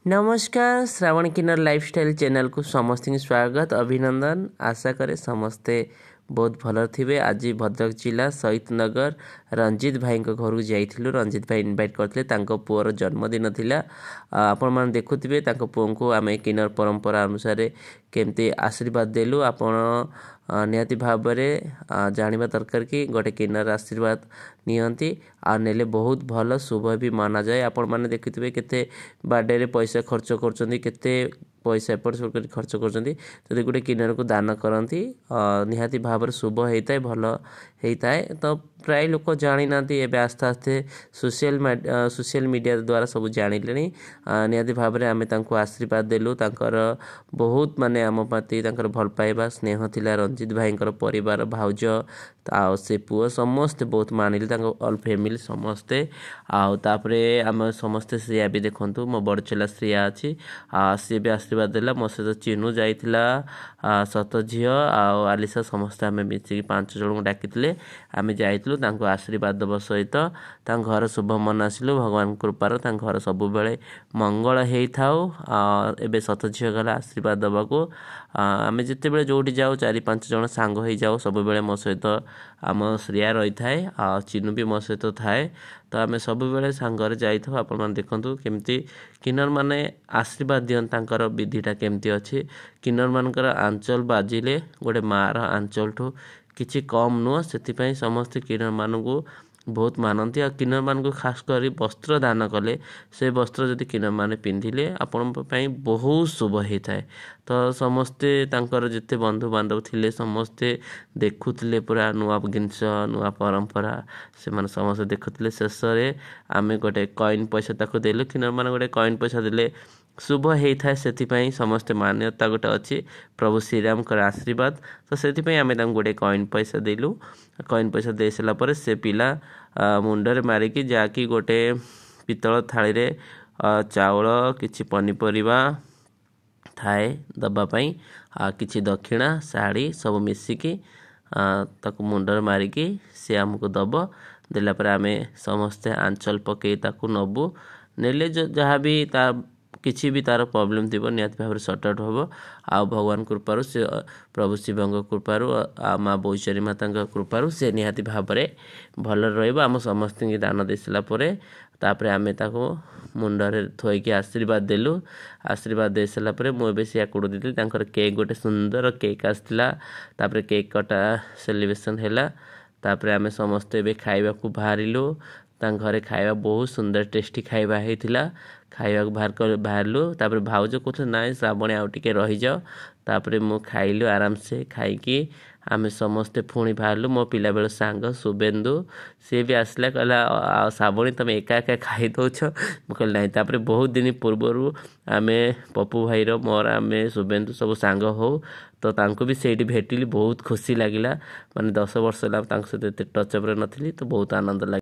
ନମସ୍କାର, ଶ୍ରାବଣ କିନ୍ନର ଲାଇଫଷ୍ଟାଇଲ୍ ଚ୍ୟାନେଲକୁ ସମସ୍ତଙ୍କୁ ସ୍ୱାଗତ, ଅଭିନନ୍ଦନ। ଆଶା କରେ ସମସ୍ତେ ବହୁତ ଭଲରେ ଥିବେ। ଆଜି ଭଦ୍ରକ ଜିଲ୍ଲା ଶହୀଦନଗର ରଞ୍ଜିତ ଭାଇଙ୍କ ଘରକୁ ଯାଇଥିଲୁ। ରଞ୍ଜିତ ଭାଇ ଇନଭାଇଟ୍ କରିଥିଲେ, ତାଙ୍କ ପୁଅର ଜନ୍ମଦିନ ଥିଲା। ଆପଣମାନେ ଦେଖୁଥିବେ ତାଙ୍କ ପୁଅଙ୍କୁ ଆମେ କିନ୍ନର ପରମ୍ପରା ଅନୁସାରେ କେମିତି ଆଶୀର୍ବାଦ ଦେଲୁ। ଆପଣ ନିହାତି ଭାବରେ ଜାଣିବା ଦରକାର କି ଗୋଟେ କିନ୍ନର ଆଶୀର୍ବାଦ ନିଅନ୍ତି, ଆଉ ନେଲେ ବହୁତ ଭଲ, ଶୁଭ ବି ମାନାଯାଏ। ଆପଣମାନେ ଦେଖିଥିବେ କେତେ ବାର୍ଥଡେରେ ପଇସା ଖର୍ଚ୍ଚ କରୁଛନ୍ତି, କେତେ ପଇସା ଏପଟ ସେପଟ କରି ଖର୍ଚ୍ଚ କରୁଛନ୍ତି। ଯଦି ଗୋଟେ କିନ୍ନରକୁ ଦାନ କରନ୍ତି, ନିହାତି ଭାବରେ ଶୁଭ ହେଇଥାଏ, ଭଲ ହେଇଥାଏ। ତ ପ୍ରାୟ ଲୋକ ଜାଣିନାହାନ୍ତି, ଏବେ ଆସ୍ତେ ଆସ୍ତେ ସୋସିଆଲ ମିଡ଼ିଆ ଦ୍ୱାରା ସବୁ ଜାଣିଲେଣି। ନିହାତି ଭାବରେ ଆମେ ତାଙ୍କୁ ଆଶୀର୍ବାଦ ଦେଲୁ। ତାଙ୍କର ବହୁତ ମାନେ ଆମ ପ୍ରତି ତାଙ୍କର ଭଲ ପାଇବା, ସ୍ନେହ ଥିଲା। ରଞ୍ଜିତ ଭାଇଙ୍କର ପରିବାର, ଭାଉଜ ଆଉ ସେ ପୁଅ ସମସ୍ତେ ବହୁତ ମାନିଲେ, ତାଙ୍କ ଅଲ୍ ଫ୍ୟାମିଲି ସମସ୍ତେ। ଆଉ ତାପରେ ଆମେ ସମସ୍ତେ, ଶ୍ରେୟା ବି ଦେଖନ୍ତୁ, ମୋ ବଡ଼ ଚେଲା ଶ୍ରେୟା ଅଛି, ଆଉ ସିଏ ବି ଆଶୀର୍ବାଦ ଦେଲା। ମୋ ସହିତ ଚିନୁ ଯାଇଥିଲା, ସତ ଝିଅ ଆଉ ଆଲିସା, ସମସ୍ତେ ଆମେ ମିଶିକି 5 ଜଣଙ୍କୁ ଡାକିଥିଲେ। ଆମେ ଯାଇଥିଲୁ ତାଙ୍କୁ ଆଶୀର୍ବାଦ ଦେବା ସହିତ ତାଙ୍କ ଘର ଶୁଭ ମନାସିଲୁ। ଭଗବାନଙ୍କ କୃପାରୁ ତାଙ୍କ ଘର ସବୁବେଳେ ମଙ୍ଗଳ ହେଇଥାଉ। ଏବେ ସତ ଝିଅ ଗଲା ଆଶୀର୍ବାଦ ଦେବାକୁ। ଆମେ ଯେତେବେଳେ ଯେଉଁଠି ଯାଉ 4-5 ଜଣ ସାଙ୍ଗ ହେଇଯାଉ। ସବୁବେଳେ ମୋ ସହିତ ଆମ ଶ୍ରେୟା ରହିଥାଏ, ଆଉ ଚିନୁ ବି ମୋ ସହିତ ଥାଏ। ତ ଆମେ ସବୁବେଳେ ସାଙ୍ଗରେ ଯାଇଥାଉ। ଆପଣମାନେ ଦେଖନ୍ତୁ କେମିତି କିନ୍ନରମାନେ ଆଶୀର୍ବାଦ ଦିଅନ୍ତି, ତାଙ୍କର ବିଧିଟା କେମିତି ଅଛି। କିନ୍ନରମାନଙ୍କର ଆଞ୍ଚଲ ବାଜିଲେ ଗୋଟେ ମାଆର ଆଞ୍ଚଲଠୁ କିଛି କମ୍ ନୁହଁ। ସେଥିପାଇଁ ସମସ୍ତେ କିନ୍ନରମାନଙ୍କୁ ବହୁତ ମାନନ୍ତି। ଆଉ କିନ୍ନରମାନଙ୍କୁ ଖାସ କରି ବସ୍ତ୍ର ଦାନ କଲେ, ସେ ବସ୍ତ୍ର ଯଦି କିନ୍ନରମାନେ ପିନ୍ଧିଲେ ଆପଣଙ୍କ ପାଇଁ ବହୁତ ଶୁଭ ହେଇଥାଏ। ତ ସମସ୍ତେ ତାଙ୍କର ଯେତେ ବନ୍ଧୁବାନ୍ଧବ ଥିଲେ ସମସ୍ତେ ଦେଖୁଥିଲେ, ପୁରା ନୂଆ ଜିନିଷ, ନୂଆ ପରମ୍ପରା ସେମାନେ ସମସ୍ତେ ଦେଖୁଥିଲେ। ଶେଷରେ ଆମେ ଗୋଟେ କଏନ୍ ପଇସା ତାକୁ ଦେଲୁ। କିନ୍ନରମାନେ ଗୋଟେ କଏନ୍ ପଇସା ଦେଲେ ଶୁଭ ହେଇଥାଏ, ସେଥିପାଇଁ ସମସ୍ତେ ମାନ୍ୟତା ଗୋଟେ ଅଛି, ପ୍ରଭୁ ଶ୍ରୀରାମଙ୍କର ଆଶୀର୍ବାଦ। ତ ସେଥିପାଇଁ ଆମେ ତାଙ୍କୁ ଗୋଟେ କଏନ୍ ପଇସା ଦେଲୁ। କଏନ୍ ପଇସା ଦେଇ ସାରିଲା ପରେ ସେ ପିଲା ମୁଣ୍ଡରେ ମାରିକି, ଯାହାକି ଗୋଟେ ପିତ୍ତଳ ଥାଳିରେ ଚାଉଳ, କିଛି ପନିପରିବା ଥାଏ ଦେବା ପାଇଁ, ଆଉ କିଛି ଦକ୍ଷିଣା, ଶାଢ଼ୀ ସବୁ ମିଶିକି ତାକୁ ମୁଣ୍ଡରେ ମାରିକି ସେ ଆମକୁ ଦେବ। ଦେଲା ପରେ ଆମେ ସମସ୍ତେ ଆଞ୍ଚଲ ପକାଇ ତାକୁ ନେବୁ। ନେଲେ ଯାହା ବି ତା କିଛି ବି ତା'ର ପ୍ରୋବ୍ଲେମ୍ ଥିବ ନିହାତି ଭାବରେ ସର୍ଟ ଆଉଟ୍ ହେବ। ଆଉ ଭଗବାନ କୃପାରୁ, ସେ ପ୍ରଭୁ ଶିବଙ୍କ କୃପାରୁ ଆଉ ମା ବୈଚରୀ ମାତାଙ୍କ କୃପାରୁ ସେ ନିହାତି ଭାବରେ ଭଲରେ ରହିବ। ଆମ ସମସ୍ତଙ୍କୁ ଦାନ ଦେଇ ସାରିଲା ପରେ ତାପରେ ଆମେ ତାକୁ ମୁଣ୍ଡରେ ଥୋଇକି ଆଶୀର୍ବାଦ ଦେଲୁ। ଆଶୀର୍ବାଦ ଦେଇ ସାରିଲା ପରେ ମୁଁ ଏବେ ସିଆ କୁଡ଼ୁ ଦେଇଥିଲି। ତାଙ୍କର କେକ୍, ଗୋଟେ ସୁନ୍ଦର କେକ୍ ଆସିଥିଲା। ତାପରେ କେକ୍ କଟା ସେଲିବ୍ରେସନ୍ ହେଲା। ତାପରେ ଆମେ ସମସ୍ତେ ଏବେ ଖାଇବାକୁ ବାହାରିଲୁ। ତାଙ୍କ ଘରେ ଖାଇବା ବହୁତ ସୁନ୍ଦର ଟେଷ୍ଟି ଖାଇବା ହେଇଥିଲା। ଖାଇବାକୁ ବାହାରିଲୁ। ତାପରେ ଭାଉଜ କହୁଥିଲେ, ନାଇଁ ଶ୍ରାବଣୀ, ଆଉ ଟିକେ ରହିଯାଅ। ତାପରେ ମୁଁ ଖାଇଲୁ ଆରାମସେ, ଖାଇକି ଆମେ ସମସ୍ତେ ପୁଣି ବାହାରିଲୁ। ମୋ ପିଲାବେଳ ସାଙ୍ଗ ଶୁଭେନ୍ଦୁ ସିଏ ବି ଆସିଲା, କହିଲା, ଆଉ ଶ୍ରାବଣୀ, ତୁମେ ଏକା ଏକା ଖାଇ ଦେଉଛ? ମୁଁ କହିଲି ନାଇଁ। ତାପରେ ବହୁତ ଦିନ ପୂର୍ବରୁ ଆମେ ପପୁ ଭାଇର ମୋର, ଆମେ ଶୁଭେନ୍ଦୁ ସବୁ ସାଙ୍ଗ ହଉ। ତ ତାଙ୍କୁ ବି ସେଇଠି ଭେଟିଲି, ବହୁତ ଖୁସି ଲାଗିଲା। ମାନେ 10 ବର୍ଷ ହେଲା ତାଙ୍କ ସହିତ ଏତେ ଟଚ୍ ଅପ୍ରେ ନଥିଲି, ତ ବହୁତ ଆନନ୍ଦ ଲାଗିଲା।